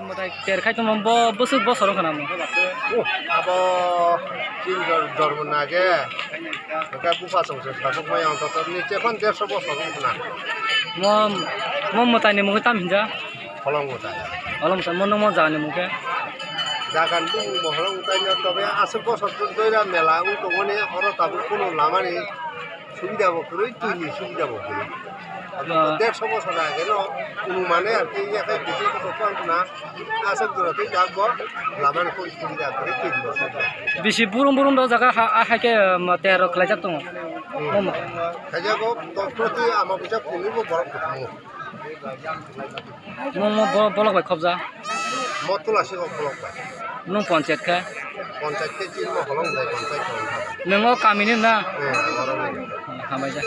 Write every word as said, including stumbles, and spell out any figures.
Mwtai ter khai tongma bo bwswk bosor wngkha namo? Oh, abo chini jor-, jormo nage, hwnkhe bupha chwngsa sabuk mai wngkha, niche phano derso bosor wngkha na. Mo, mo mwtai ni mungwi tam hinja? Holong mwtai. Holong mwtai, mo nungmo jaga ni mung khe? Jaga ni bumung bo holong mwtai no, tobe aswk bosor doira mela wng tongmani, oro tabuk kunu lama ni subida bo kwrwi, twi ni subida bo kwrwi. Ah. Derso bosor age no, kunu mane ar ki, ya khai bisi bosor tong na, aswk jora twi jak bo, lama ni kunu subida kwrwi, twi ni bosor. Bisi burum burum do jaga ha, ha, hai khe, um, ter rok khlai jak tongo. Hmm. Mo mwtai. Khajago, doctor twi ama busa kunu bo borok kwthango. Mo, mo, bo-, bolok bai khobja? Mo Tulasi kok bolok bai. Nwng ponchayat khe? Ponchayat khe chini mo holong bai ponchayat khe wngkha. Nwng o kamini na? Eh, oro ni. Hambai khe.